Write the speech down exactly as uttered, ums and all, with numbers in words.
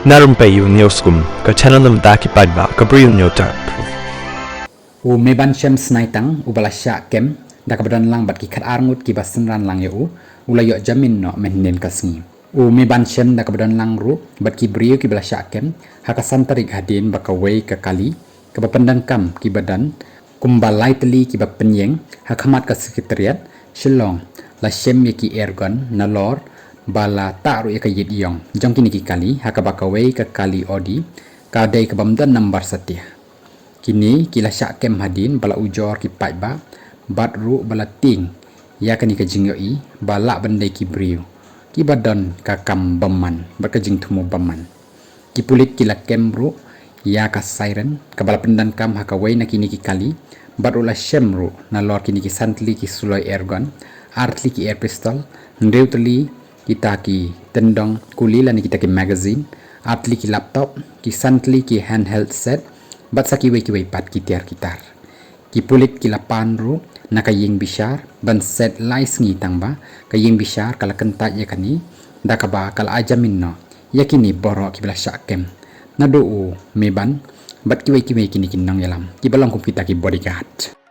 Na Rympei U News Kum, ka channel na bynta ki paidbah ka Bri U News Tap. U Meban Shem Snaitang, uba la shah kem da kaba don lang bad ki khatar ngut kiba synran lang ïa u, u la ïoh jamin noh mynhynnin ka sngi. U Meban Shem da kaba don lang ruh bad ki briew kiba la shah kem ha ka san tarik hadien ba kawei ka kali kaba pyndonkam kiba don kumba lai tylli kiba pynïeng ha khmat ka Secretariat Shillong la shem ïa ki airgun nalor ba la tah ruh ïa ka ïit ïong jong kine ki kali ha kaba kawei ka kali Audi ka dei kabym don nambar satia. Kine ki la shah kem hadien ba la ujor ki paidbah bad ruh ba la tieng ïa kane ka jingïohi ba lah ban dei ki briew kiba don ka kam bymman bad ka jingthmu bymman. Ki pulit ki la kem ruh ïa ka siren kaba la pyndonkam ha kawei na kine ki kali bad ruh la shem ruh nalor kine ki san tylli ki suloi airgun, ar tylli ki air pistol, hynriew tylli kita ki tyndong kuli lane kita ki magazine, ar tylli ki laptop, ki san tylli ki handheld set bad sa kiwei kiwei pat ki tiar ki tar. Ki pulit ki la pan ruh na ka ïing bishar ban set lai sngi tang ba ka ïing bishar ka la kyntait ïa kane da kaba ka la ai jamin noh ïa kine baroh kiba la shah kem, naduh u Meban bad kiwei kiwei kine ki nongïalam kiba long kum kita ki bodyguard.